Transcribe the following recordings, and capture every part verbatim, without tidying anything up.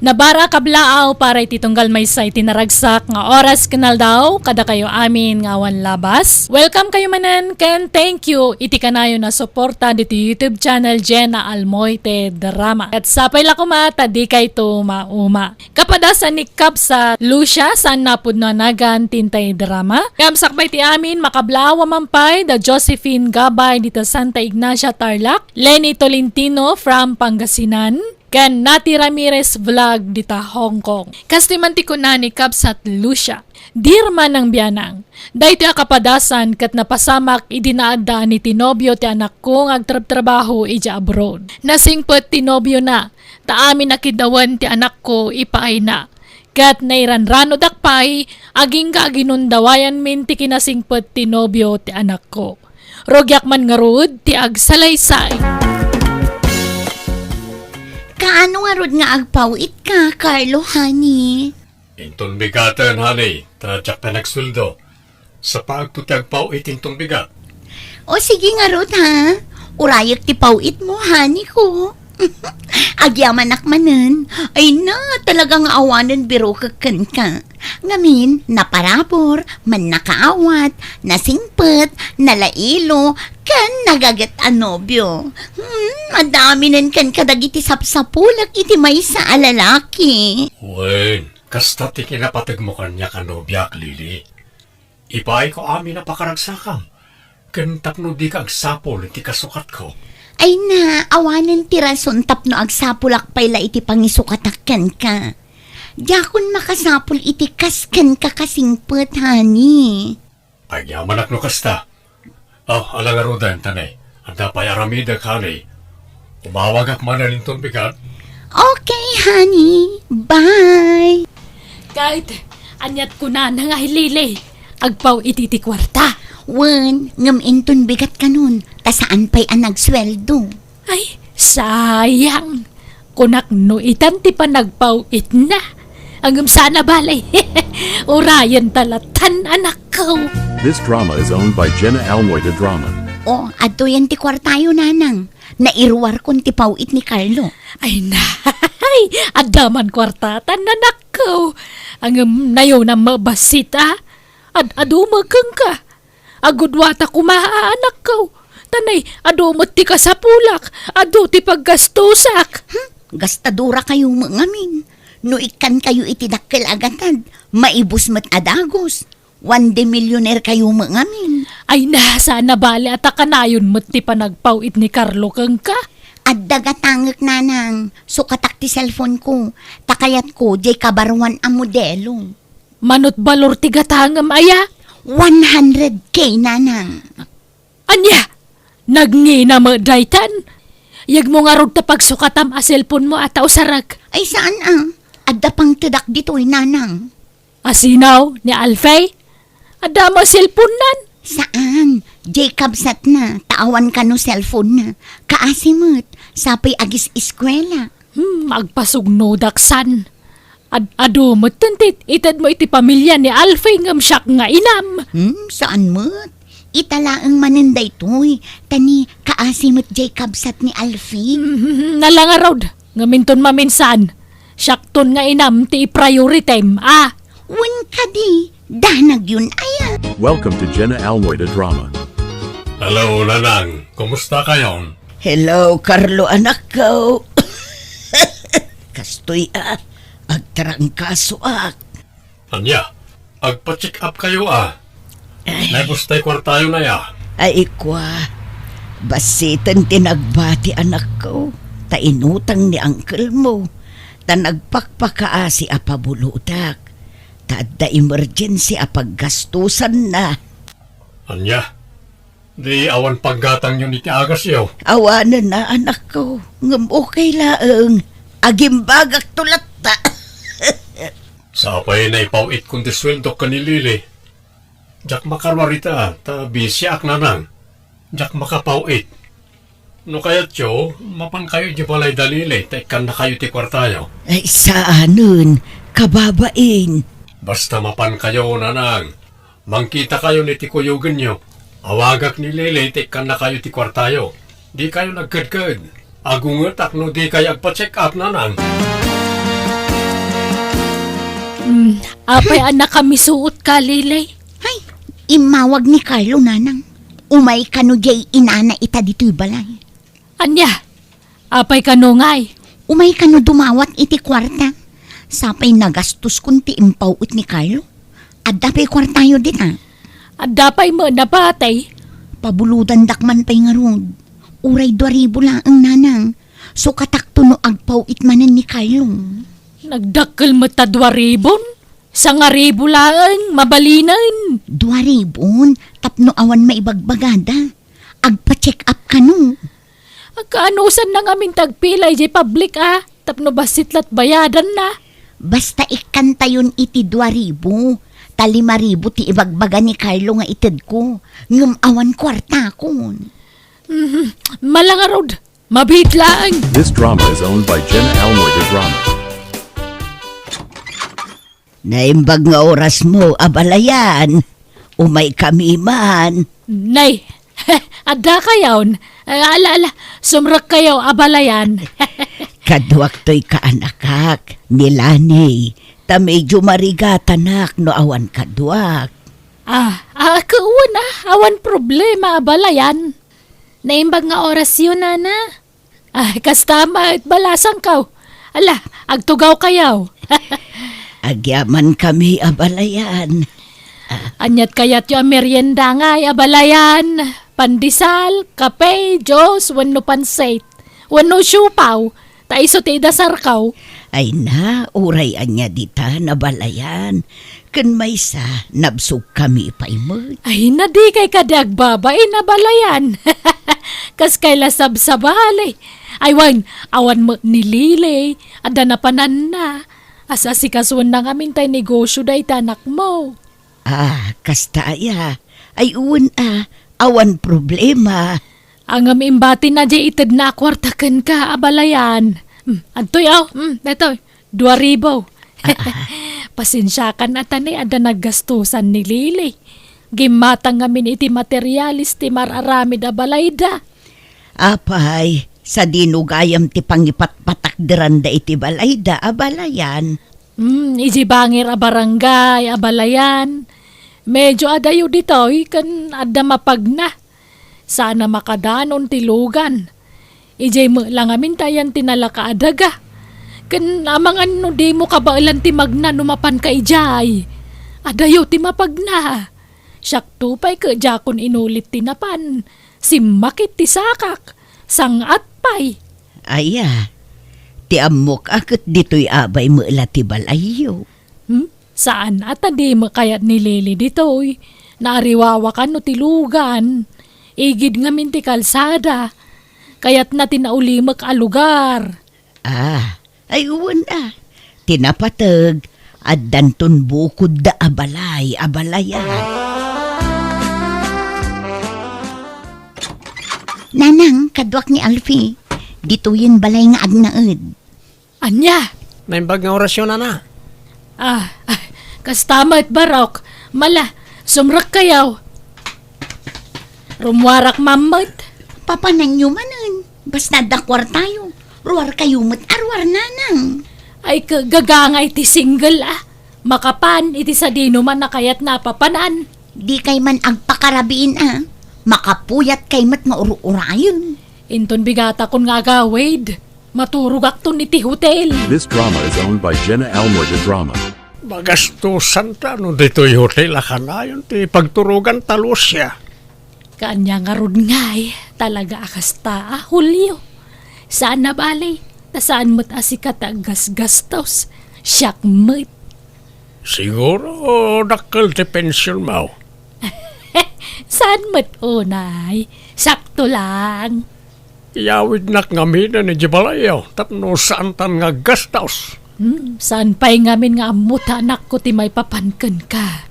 Nabara kablaaw para iti tunggal maysa iti naragsak nga oras ken aldaw kadakayo amin nga awan labas. Welcome kayo manen ken thank you iti kanayon a suporta ditoy YouTube channel Jenna Almoite Drama. Ket sapay la koma ta dikayto mauma. Kapadasan ni Kabsat Lucia, saan napudno a nagan ti intay drama. Ngem sakbay ti amin, makablaaw a mampay da Josephine Gabay dita Santa Ignacia, Tarlac, Lenny Tolentino from Pangasinan, ken Nati Ramirez Vlog dita Hong Kong. Kastoy man ti kuna ni Kabsat Lucia, "Dear Manang Bianang, daytoy a kapadasan ket napasamak idi naaddaan iti nobio ti anakko nga agtrabtrabaho idiay abroad. Nasingpet ti nobiona, ta amin a kiddawen ti anakko ipaayna. Ket nairanranodak pay, agingga aginundawayanmin ti kinasingpet ti nobio ti anakko. Rugiak man ngarud ti agsalaysay." Kaano ngarud nga agpaw-itka, Carlo, honey? Inton bigaten, honey, ta diak pay nagsueldo. Sapaagto ti agpaw-it inton bigat. O sige ngarud, ha? Urayek ti paw-itmo, honey ko. Agyamanak manen. Ay na, talaga nga awanen birokek kenka. Ngamin, naparabur, mannakaawat, nasingpet, nalailo, ken nagaget a nobio. Hmm, adda aminen kenka dagiti sapsapulek iti maysa a lalaki. Wen, kasta ti kinapategmo kaniak a nobiak, Lily. Ipaayko amin a pakaragsakam, ken tapno dika agsapul iti kasukatko. Ay na, awanen ti rason tapno agsapulak pay la iti pangisukatak kenka. Diakon makasapul iti kas kenka kasingpet, honey. Agyamanak no kasta. Oh, ala ngaruden, tanay. Adda pay aramidek, honey. Umawagak manen inton bigat. Okay, honey. Bye. Kayat, aniat kunana nga hi Lily? Agpaw-it iti kuarta. Wen, ngem inton bigat kanon, ta saan pay a nagsueldo. Ay, sayang. Kunak no itan ti panagpaw-itna. Ngem saan a bale. Urayenta latan, anakko. This drama is owned by Jenna Almoy de Drama. O, adtoyen ti kuartayo, nanang. Nairuarkon ti paw-it ni Carlo. Ay, nay, adda man kuartatan, anakko. Ngem nayon a mabassit, a? Ad-adu met kenka. Agudwata koma, anakko. Tanay, adu met ti kasapulak, adu ti paggastosak. Hmm? Gastadorakayo met ngamin. No ikkankayo iti dakkel a gatad, maibus met a dagus. One day millionaire kayo met ngamin. Ay na, saan a bale a ta kanayon met ti panagpaw-it ni Carlo kenka. Adda gatangek, nanang. Sukatak ti cellphone ko. Ta kayatko, diay kabaruan a modelo. Manut balor ti gatangem aya? One hundred K, nanang. Ania? Nagngina met daytan? Yegmo ngarud ta pagsukatam a cellphone mo a ta usarek. Ay, saan a? Adda pangtedak ditoy, nanang. Asino? Ni Alfie? Adda met cellphone nan? Saan? Diay kabsatna, ta awan kano cellphone na. Kaasi met, sapay agis-eskuela. Hmm, agpasugnodak san. Ad-, adu met ti itedmo iti pamilya ni Alfie ngem siak nga inam. Hmm, saan met? Ita laeng manen daytoy, ta ni kaasi met diay kabsat ni Alfie. Hmm, nalangarod, ngem inton maminsan, siakton nga inam ti iprioritem, a? Wen kadi, danagyon aya. Welcome to Jenna Almoy de Drama. Hello, Nanang. Kumusta kayon? Hello, Carlo, anakko. Kastoy a, agtarangkasoak. Ania, agpa-check up kayo a? Ay. Naibus tay kuartayo na ya? Ay, kwa. Basiten ti nagbati, anakko. Ta inutang ni uncle mo. Ta nagpakpakaasi a pabulodak. Ta adda emergency a paggastusanna. Ania? Di awan paggatangyon iti agasyo? Awanen a, anakko. Ngem okay laeng. Agimbagakto latta. Sapay naipaw-itkon ti sueldok ken ni Lily. Diak makaruar ita, ta bisiak, Nanang. Diak makapaw-it. No kayatyo, mapankayo idiay balay da Lily, ta ikkannakayo ti kuartayo. Ay, saanen, kababain. Basta mapankayo, Nanang. Mangkitakayon iti kuyogenyo. Awagak ni Lily ta ikkannakayo ti kuartayo. Dikayo nagkedked. Agungetak no dikayo agpa-check up, Nanang. Hmm, apay a nakamisuot ka, Lily? Hay, immawag ni Carlo, nanang. Umay kano diay inana ita ditoy balay. Ania? Apay kano ngay? Umay kano dumawat iti kuarta. Sapay nagastoskon ti impaw-it ni Carlo. Adda pay kuartayo dita? Adda pay met napatay. Pabulodandak man pay ngarud. Uray dua ribu laeng, nanang. Sukatakto no agpaw-it manen ni Carlo. Nagdakkel met ta dua ribun? Sangaribu laeng, mabalinen. Dua ribun, tapno awan maibagbagada. Agpa-check up kano. Agkaanusan na ngamin ti agpila idiay public, a? Tapno bassit la't bayadanna. Basta ikkantayon iti dua ribu, ta lima ribu ti ibagbaga ni Carlo nga itedko, ngem awan kuartakon. Mhm. Malangarod, mabiit laeng. This drama is owned by Jenna Almoy de Drama. Naimbag nga orasmo, abalayan. Umaykami man. Nay, adda kayon. Ala, ala, sumrekkayo, abalayan. Kaduak toy kaanakak, ni Lani. Ta medyo marigatanak no awan kaduak. Ah, ah, kawan, ah, awan problema, abalayan. Naimbag nga orasyo, nana. Ah, kasta met, balasangko. Ala, agtugawkayo. Agyamankami, abalayan. Ania't kayatyo a merienda ngay, abalayan? Pandesal, kape, juice, wenno pansit? Wenno siopaw? Ta isu ti idasarko. Ay na, uray ania ditan, abalayan. Ken maysa, nabsogkami pay met. Ay na, dikay kadi agbabain, abalayan. Kaskay la sabsabali. Ay wen, awan met ni Lily, adda napananna. As-asikasuenna ngamin tay negosio dayta anakmo. Ah, kasta aya. Ay wen a, awan problema. Ngem imbatina diay itedna a kuarta kenka, abalayan. Hmm, adtoy, aw. Hmm, daytoy. Dua ribu. Ah, ah. Pasensiakan a ta ni adda naggastosan ni Lily. Gimmatang ngamin iti materialis ti mar-aramid a balayda. Apay, sadino gayam ti pangipatpatakderanda iti balayda, abalayan? Hmm, idiay bangir a barangay, abalayan. Medyo adayo ditoy ken adda mapagna. Saan a makadanon ti lugan. Idiay met la ngamin ta ayan ti nalaka a daga. Ken amangan no dimo kabaelan ti magna no mapanka idiay. Adayo ti mapagna. Siakto pay ket diakon inulit ti napan. Simmakit ti sakak. Sang-at pay. Aya, ti ammok a ket ditoy abay met la ti balayyo. Hmm? Saan a ta di met kayat ni Lily ditoy. Naariwawakan no ti lugan. Igid ngamin ti kalsada. Kayatna ti naulimek a lugar. Ah, ay wen a. Ti napateg, addanton bukodda a balay, abalayan. Nanang, kaduak ni Alfie. Ditoyen balay nga agnaed. Ania? Naimbag nga orasyo, nana. Ah, ah, kasta met, barok. Mala, sumrekkayo. Rummuarak mammet. Papananyo manen. Basta adda kuartayo. Ruarkayo met a ruar, nanang. Ay, ka-, gagangay ti single, a. Makapan iti sadino man a kayatna a papanan. Dikay man agpakarabiin a. Makapuyatkay met nga ur-urayen. Inton bigatakon nga agawid, maturogakton iti hotel. This drama is owned by Jenna Almoy de Drama. Magastusanta no ditoy hotel a kanayon ti pagturoganta, Lucia. Kaanya ngarud ngay, talaga a kasta a, Julio. Saan a bale, ta saan met a sika ti aggasgastos. Siak met. Siguro, dakkel ti pensionmo. Saan met unay? Sakto lang. Iyawidnak ngaminen idiay balayyo tapno saantan nga aggastos. Hmm, saan pay ngamin nga ammo ta anakko ti maipapan kenka.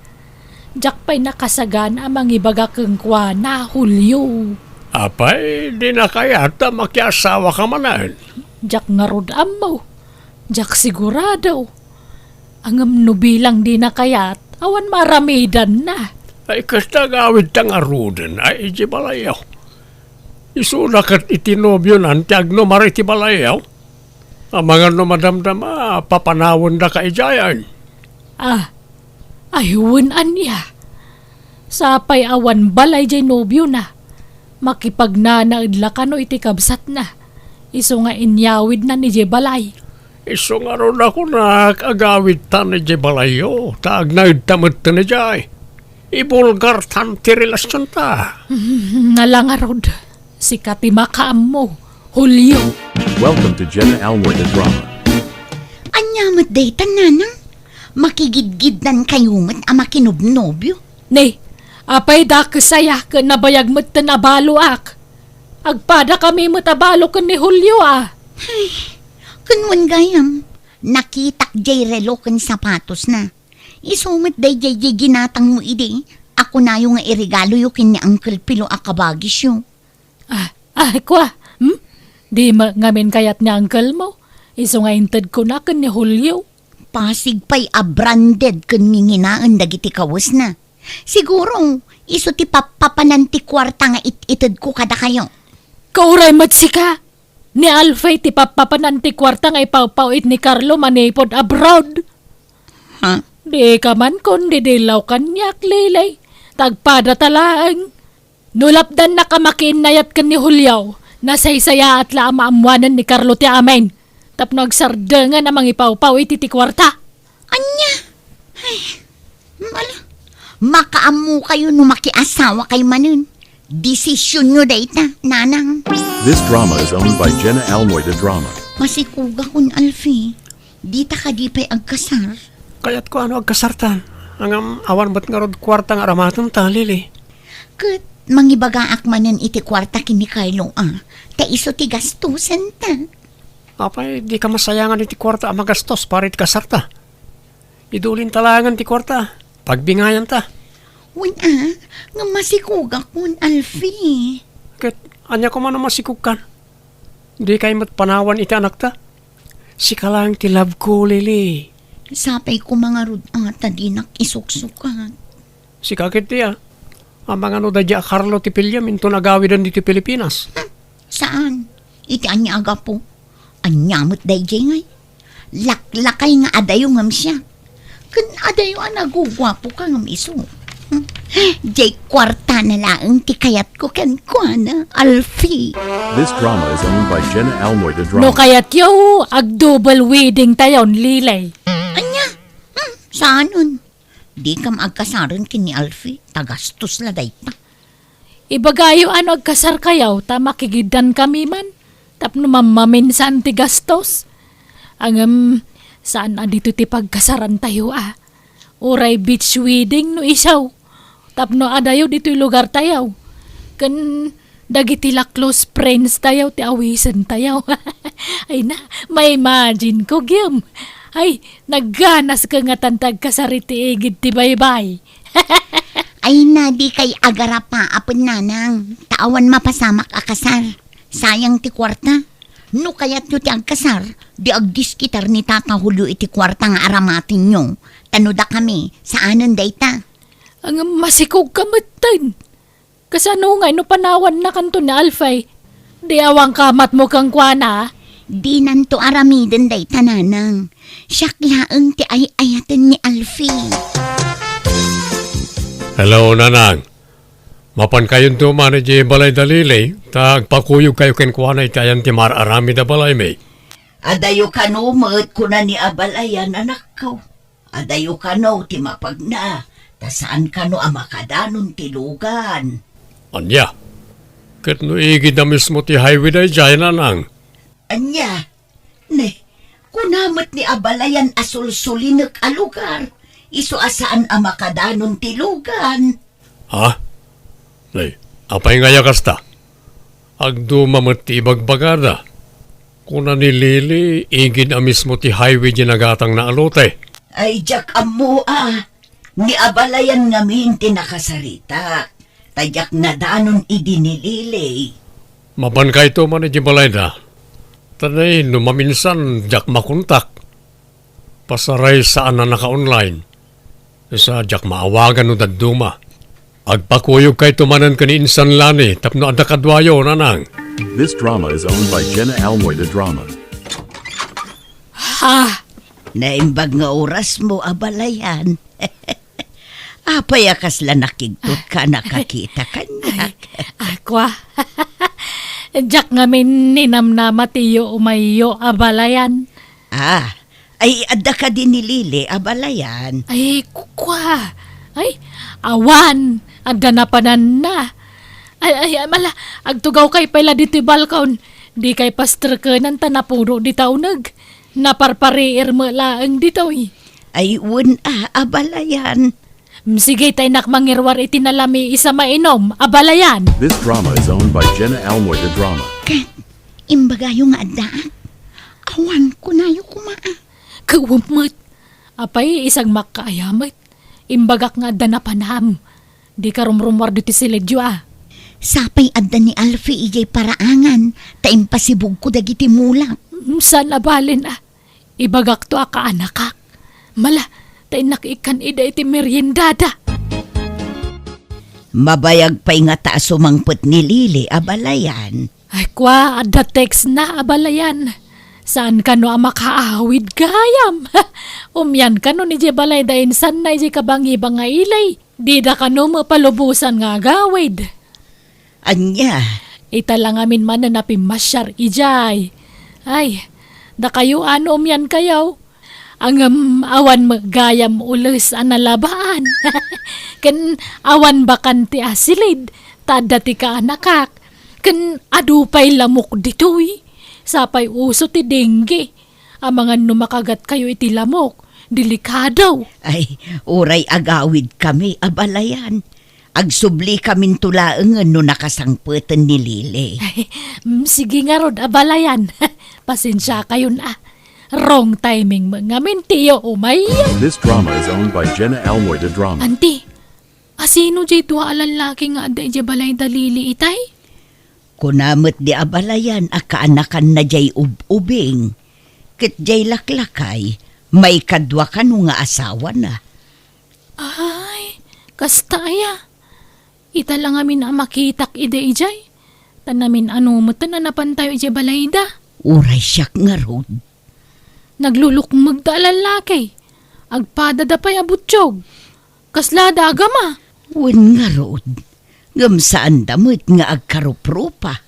Diak pay nakasagana a mangibaga kenkuana, Julio. Apay, dina kayat a makiasawaka manen? Diak ngarud ammo. Diak sigurado. Ngem no bilang dina kayat, awan maaramidanna. Ay, kasta agawidta ngaruden, ay, idiay balayyo. Isuna ket iti nobionan ti agnumar iti balayyo. Amangan no madamdama, papanawendaka idiayen. Ah, ay wen ania. Sapay awan balay jay nobiona. Makipagnanaed la kano iti kabsatna. Isu nga inyawidna idiay balay. Isu ngarud a kunak, agawidtan idiay balayyo, ta agnaedta metten idiay. Ibulgartan ti relasionta. Nala ngarud, sika ti makaammo, Julio. Welcome to Jenna Almoy the Drama. Ania met dayta, nanang? Makigidgiddan kayo met a makinobnobio? Ne, apay dakes aya ken nabayag metten a baloak? Agpada kami met a balo ken ni Julio a. Ay, ken wen gayam, nakitak jay relo ken sapatosna. Isu met dayjay jay ginatangmo idi a kunayo nga iregaloyo ken ni Uncle Pilo a kabagisyo. Ah, ah, kua, hmm? Di met ngamin kayat ni uncle mo? Isu nga intedkona ken ni Julio. Pasig pay a branded ken nginginaen dagiti kawesna. Siguro, isu ti pappapanan ti kuarta nga it-itedko kadakayo. Kauray met sika! Ni Alfie ti pappapanan ti kuarta nga ipawpaw-it ni Carlo manipud abroad. Ha? Di ka man kun didillaw kaniak, Lily. Tagpada ta laeng. No lapdannaka makiinnayat ken ni Julio, nasaysayaat la a maammoanen ni Carlo ti amin tapno agsardengen a mangipawpaw iti ti kuarta. Ania? Ay, mala. Makaammokayo no makiasawakay manen. Desisionyo dayta, nanang. This drama is owned by Jenna Almoy the Drama. Masikogakon, Alfie. Dita kadi pay agkasar? Kayatko a no agkasartan. Ngem awan met ngarud kuarta nga aramatenta, Lily. Ket mangibagaak manen iti kuarta ken ni Carlo a, ta isu ti gastosenta. Apay, dika masayangan iti kuarta a magastos para iti kasarta? Idulinta laengen ti kuarta. Pagbingayanta. Wen a, ngem masikogakon, Alfie. Ket ania koma no masikogkan? Dikay met panawan iti anakta? Sika laeng ti love ko, Lily. Sapay koma ngarud a ta dinak isuksukat. Sika ketdi a. Amangan no daydiay a Carlo ti piliem inton agawiden ditoy Pilipinas. Hmm, saan? Iti ania a gapu? Ania met daydiay ngay? Laklakay nga adayo ngem siak. Ken adayo a naguguapoka ngem isu. Hmm, diay kuartana laeng ti kayatko kenkuana, Alfie. This drama is owned by Jenna Almoy the Drama. No kayatyo, ag-double wedding tayon, Lily. Ania? Hmm, saanen? Dikam agkasaren ken ni Alfie, ta gastos la dayta. Ibagayo a no agkasarkayo, ta makigiddankami man, tapno mammaminsan ti gastos. Ngem, saan a ditoy ti pagkasarantayo a. Uray beach wedding no isu. Tapno adayo ditoy lugartayo. Ken dagiti la close friends tayo ti awisentayo. Ay na, ma-imagine ko, Gem. Ay, nagganas ka nga tan ti agkasar iti igid ti baybay. Ay na, dikay agarapa, apo nanang. Ta awan mapasamak a kasar. Sayang ti kuarta. No kayatyo ti agkasar, di agdiskitar ni Tata Julio iti kuarta nga aramatenyo. Ta no dakami, saanen dayta. Ngem masikog ka metten. Kasano ngay no panawannakanto ni Alfie? Di awan kamatmo kenkuana? Dinanto aramiden dayta, nanang. Siak laeng ti ay-ayaten ni Alfie. Hello, nanang. Mapankayonto man idiay balay da Lily, ta agpakuyogkayo kenkuana iti ayan ti mar-aramid a balaymi. Adayo kano met kuna ni abalayan, anakko. Adayo kano ti mapagna, ta saan kano a makadanon ti lugan. Ania? Ket no igid a mismo ti highway daydiay, nanang? Ania? Ne, kuna met ni abalayan a sulsulinek a lugar, isu a saan a makadanon ti lugan. Ha? Nay, apay ngay a kasta? Agduma met ti ibagbagada. Kuna ni Lily, igid a mismo ti highway diay nagatangna a lote. Ay, diak ammo a. Ni abalayan ngamin ti nakasaritak. Ta diak nadanon idi ni Lily. Mapankayto man idiay balayda. Ta nay, no maminsan, diak makontak. Pasaray saan a naka-online. Sa diak maawagan no dadduma. Agpakuyogkayto manen ken ni Insan Lani tapno adda kaduayo, nanang. This drama is owned by Jenna Almoy the Drama. Ha? Naimbag nga orasmo, abalayan. Apay a kasla nakigtot ka a nakakita kaniak? Ay, akua. Diak ngamin ninamnama ti iyo umayyo, abalayan. Ah, ay, adda kadi ni Lily, abalayan? Ay, kua. Ay, awan. Adda napananna. Ay, ay, ay, mala, agtugawkay pay la ditoy balkon. Dikay pasterkenan ta napuno dita uneg. Naparpariir met laeng ditoy. Ay, wen a, abalayan. Mm, sige, ta innak mangiruar iti nalamiis a mainom, abalayan. This drama is owned by Jenna Almoy de Drama. Ket, imbagayo nga addaak. Awan, kunayo koma a. Kawem met. Apay, isang makkaaya met. Imbagak nga adda napanam. Dika rumrumuar ditoy siledyo a. Sapay adda ni Alfie idiay paraangan, ta impasibugko dagiti mulak. Mm, saan a balen a. Ibagakto a kaanakak. Mala, ta innak ikkan ida iti meriendada. Mabayag pay ngata a sumangpet ni Lily, abalayan. Ay, kua, adda text na, abalayan. Saan kano a makaawid gayam? Umian kano ni idiay balayda insanna idiay kabangiba nga ili. Dida kano mapalubosan nga agawid. Ania? Ita la ngamin manen a pimmasiar idiay. Ay, dakayo a no umiankayo. Ngem awan met gayam ules a nalabaan. Ken awan bakante a silid, ta adda ti kaanakak. Ken adu pay lamok ditoy. Sapay uso ti dengue. Amangan no makagatkayo iti lamok, delikado. Ay, uray agawidkami, abalayan. Agsubli kaminto laengen no nakasangpeten ni Lily. Ay, mm, sige ngarud, abalayan. Pasensiakayon a. Wrong timing met ngamin ti iyo umay. This drama is owned by Jenna Almoy de Drama. Anti, asino diay dua a lallaki nga adda idiay balayda Lily itay? Kuna met di abalayan a kaanakanna diay ub-ubing, ket diay laklakay, maikadua kano nga asawana. Ay, kasta aya. Ita la ngamin a makitak idi idiay. Ta namin-ano metten a napantayo idiay balayda. Uray siak ngarud. Naglulukmegda a lallaki. Agpadada pay a butiog. Kasla da agama. Wen ngarud, ngem saanda met nga agkaruprupa.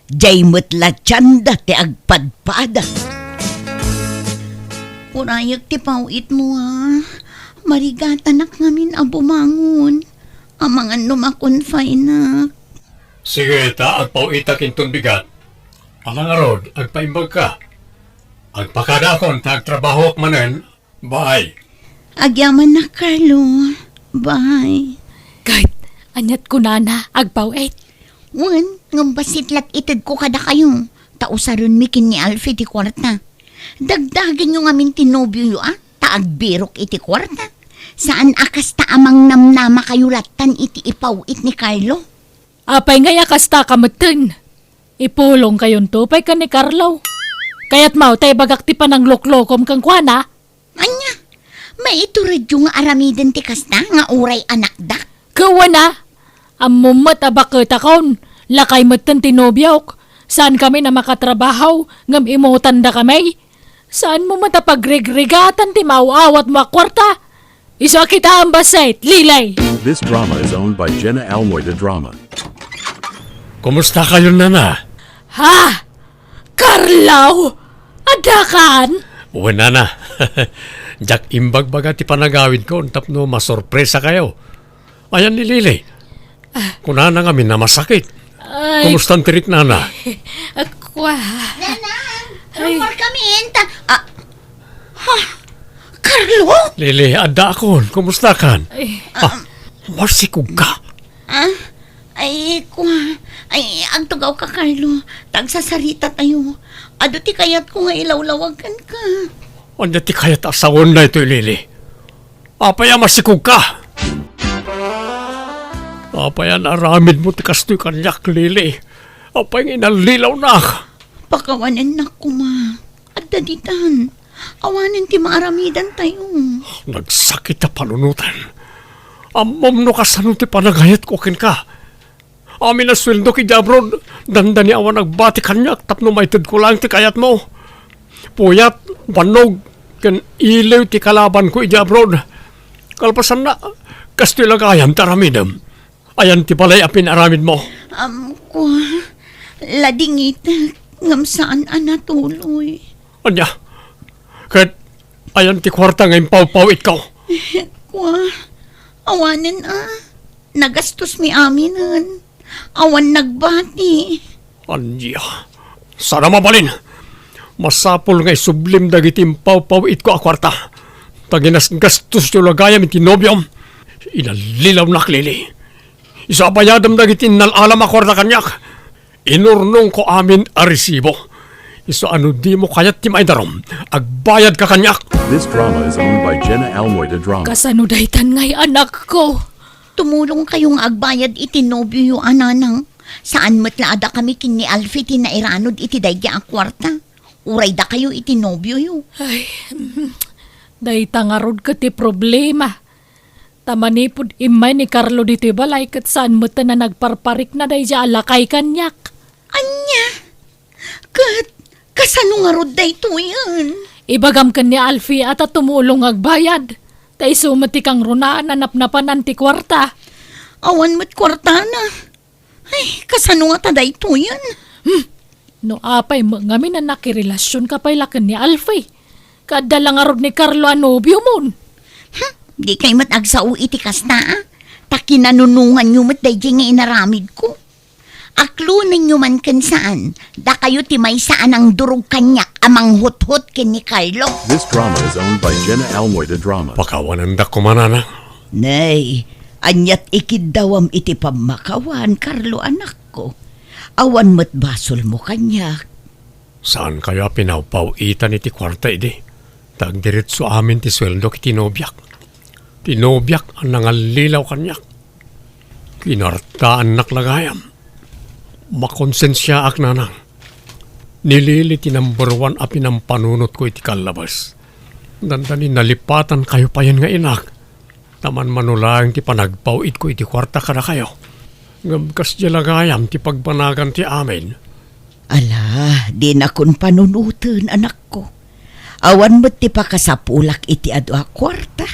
Diay met la tienda ti agpadpada. Urayek ti paw-itmo a. Marigatanak ngamin a bumangon. Amangan no makonfineak. Sige, ta agpaw-itak inton bigat. Ala ngarud, agpaimbagka. Agpakadaakon ta agtrabahoak manen. Bye. Agyamanak, Carlo. Bye. Ket, aniat kunana, agpaw-it? Wen, ngem bassit la't itedko kadakayo, ta usarenmi ken ni Alfie ti kuarta. Dagdagenyo ngamin ti nobioyo a, ta agbirok iti kuarta. Saan a kasta a mangnamnamakayo lattan iti ipaw-it ni Carlo. Apay ngay a kasta ka metten? Ipulongkayonto pay ken ni Carlo. Kayatmo ta ibagak ti panangluklokom kenkuana? Ania? Maituredyo nga aramiden ti kasta nga uray anakdak? Ket wen a, ammom met a baketakon, lakay metten ti nobiok. Saankami a makatrabaho, ngem imutandakami. Saanmo met a pagrigrigatan ti maaw-awatmo a kuarta. Isu a kitaem bassit, Lily! This drama is owned by Jenna Almoy de Drama. Kumustakayon, nana? Ha? Carlo! Addakan? Wen, nana. Diak imbagbaga ti panagawidkon tapno masorpresakayo. Ayan ni Lily. Ah. Kunana ngamin a masakit. Ay. Kumustan ti riknana? Akua. Nanang, ay. Rumor kami, enta. Ah. Ha? Carlo? Lily, addaakon. Kumustakan? Ay. Ah, masikog ka? Ah? Ay, kua. Ay, agtugawka, Carlo. Ta agsasaritatayo. Adu ti kayatko nga ilawlawag kenka. Ania ti kayat a sawen daytoy, Lily? Apay a masikog ka? Apay a naaramidmo ti kastoy kaniak, Lily? Apay nga inallilawnak? Pakawanennak koma. Adda ditan. Awanen ti maaramidantayo. Nagsakit a panunoten. Ammom no kasano ti panagayatko kenka. Amin a sueldok idiay abroad, dandani awan agbati kaniak tapno maitedko laeng ti kayatmo. Puyat, bannog, ken iliw ti kalabanko idiay abroad. Kalpasanna, kastoy la gayam ti aramidem. Ayan ti balay a pinaramidmo? Am, kua, ladingitek, ngem saan a natuloy. Ania? Ket ayan ti kuarta nga impawpaw-itko? Kua, awanen a. Nagastosmi aminen. Awan nagbati. Ania? Saan a mabalin. Masapul nga isublim dagiti impawpaw-itko a kuarta. Ta ginasgastosyo la gayam iti nobiom. Inallilawnak, Lily. Isu a bayadem dagiti innal-alam a kuarta kaniak. Inurnongko amin a resibo. Isu a no dimo kayat ti maidarum, agbayadka kaniak. This drama is owned by Jenna Almoy de Drama. Kasano daytan ngay, anakko? Tumulongkayo nga agbayad iti nobioyo a nanang. Saan met la a dakami ken ni Alfie ti nairanod iti daydi a kuarta. Uray dakayo iti nobioyo. Ay, dayta ngarud ket ti problema. Ta manipud immay ni Carlo ditoy balay ket saan met a nagparparikna daydi a lakay kaniak. Ania? Ket kasano ngarud daytoyen? Ibagam ken ni Alfie a ta tumulong agbayad. Ta isu met ti kangrunaan a napnapanan ti kuarta. Awan met kuartana. Ay, kasano ngata daytoyen? Hmm. No apay met ngamin a nakirelasionka pay la ken ni Alfie? Kaadda la ngarud ni Carlo a nobiomon. Hmm, dikay met agsao iti kasta, a? Ta kinanunonganyo met daydi nga inaramidko. Aklonenyo man ken saan, dakayo ti maysa a nangdurog kaniak a manghuthot ken ni Carlo. This drama is owned by Jenna Almoy de Drama. Pakawanendak koma, nanang. Nay, aniat ikiddawam iti pammakawan, Carlo, anakko? Awan met basolmo kaniak. Saankayo a pinawpaw-itan iti kuarta idi? Ta agdiretso amin ti sueldok iti nobiak. Ti nobiak a nangallilaw kaniak. Kinartaannak la gayam. Makonsensiaak, nanang. Ni Lily ti number one a pinampanunotko iti kallabes. Dandani nalipatankayo payen nga inak. Ta manmano laeng ti panagpaw-itko iti kuarta kadakayo. Ngem kasdiay la gayam ti pagbanagan ti amin. Ala, dinakon panunoten, anakko. Awan met ti pakasapulak iti adu a kuarta.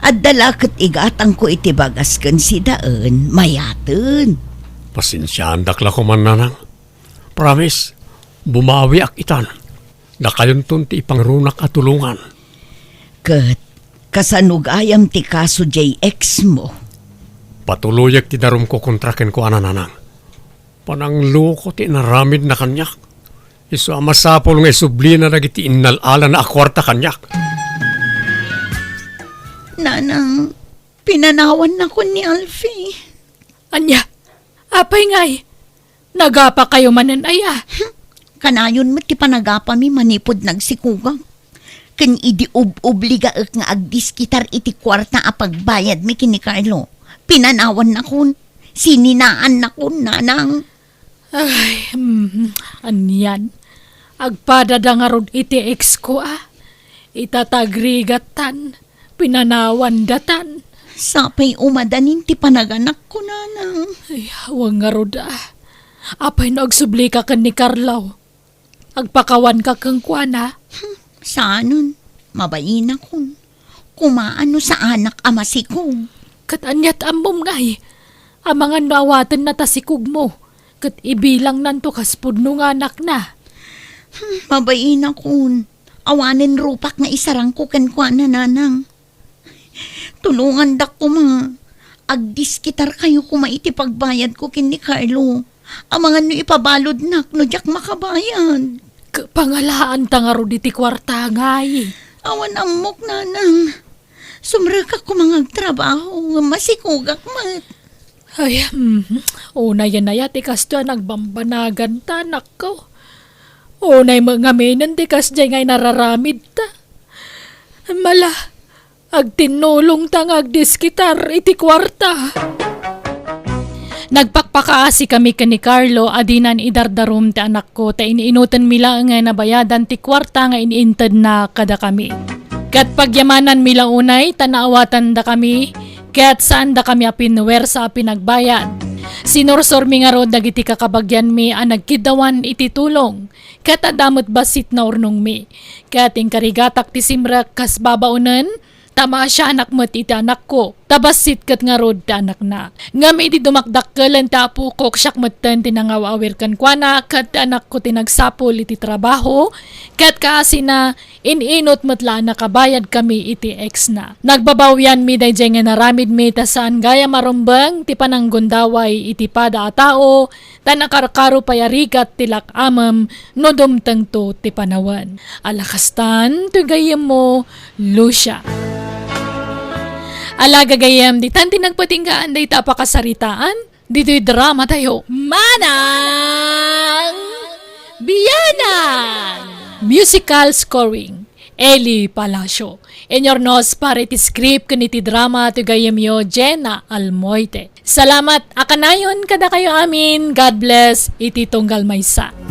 Adda la ket igatangko iti bagas ken sidaen, mayaten. Pasensiaandak la koman, nanang. Promise, bumawiak itan. Dakayonton ti ipangrunak a tulongan. Ket kasano gayam ti kaso diay ex mo? Patuloyek ti darumko kontra kenkuana, nanang. Panangloko ti inaramidna kaniak. Isu a masapul nga isublina dagiti innal-alana a kuarta kaniak. Nanang, pinanawannakon ni Alfie. Ania? Apay ngay? Nagapakayo manen aya? Hmm, kanayon met ti panagapami manipud nagsikogak. Ken idi ub-obligaek nga agdiskitar iti kuarta a pagbayadmi ken ni Carlo, pinanawannakon, sininaannakon, nanang. Ay, mm, anian. Agpadada ngarud iti ex ko, a. Ita ta agrigattan, pinanawandatan. Sapay umadanin ti panaganakko, nanang. Ay, awan ngarud, a. Apay no agsublika ken ni Carlo? Agpakawanka kenkuana? Hmm, saanen. Mabainakon. Kumaan no saanak a masikog. Ket aniat ammom ngay? Amangan no awatenna ta sikogmo, ket ibilangnanto kas pudno nga anakna. Hmm, mabainakon. Awanen rupak nga isarangko kenkuana, nanang. Tulongandak koma. Agdiskitarkayo koma iti pagbayadko ken ni Carlo. Amangan no ipabaludnak no diak makabayad. K-, pangalaanta ngarud iti kuarta ngay. Awan ammok, nanang. Sumrekak koma nga agtrabaho, ngem masikogak met. Ay, mhm. Unayen aya ti kastoy a nagbambanaganta, anakko. Unay met ngaminen ti kasdiay nga inararamidta. Mala, agtinnulongta nga agdiskitar iti kuarta. Nagpakpakaasikami ken ni Carlo a dinan idardarum ti anakko ta in-inutenmi laeng nga nabayadan ti kuarta nga in-intedna kadakami. Ket pagyamananmi la unay ta naawatandakami ket saandakami a pinuwersa a pinagbayad. Sinursormi ngarud dagiti kakabagianmi a nagkiddawan iti tulong, ket adda met bassit naurnongmi. Ket inkarigatak ti simrek kas babaonen, ta maasianak met iti anakko, ta bassit ket ngarud ti anakna. Ngem idi dumakdakkelen ti apokok, siak metten ti nangaw-awir kenkuana, ket ti anakko ti nagsapul iti trabaho, ket kaasina, in-inut met la a nakabayad kami iti ex-na. Nagbabawianmi daydiay nga inaramidmi ta saan gayam a rumbeng ti pananggundaway iti pada a tao, ta nakarkaro pay a rigat ti lak-amem no dumtengto ti panawen. Ala kastan, toy gayyemmo, Lucia. Ala gagayyem, ditan ti nagpatinggaan dayta a pakasaritaan, ditoy drama tayo. Manang Bianang! Musical scoring, Eli Palacio. Inurnos para iti script ken iti drama ti gayyemyo, Jenna Almoite. Salamat a kanayon kadakayo amin. God bless iti tunggal maysa.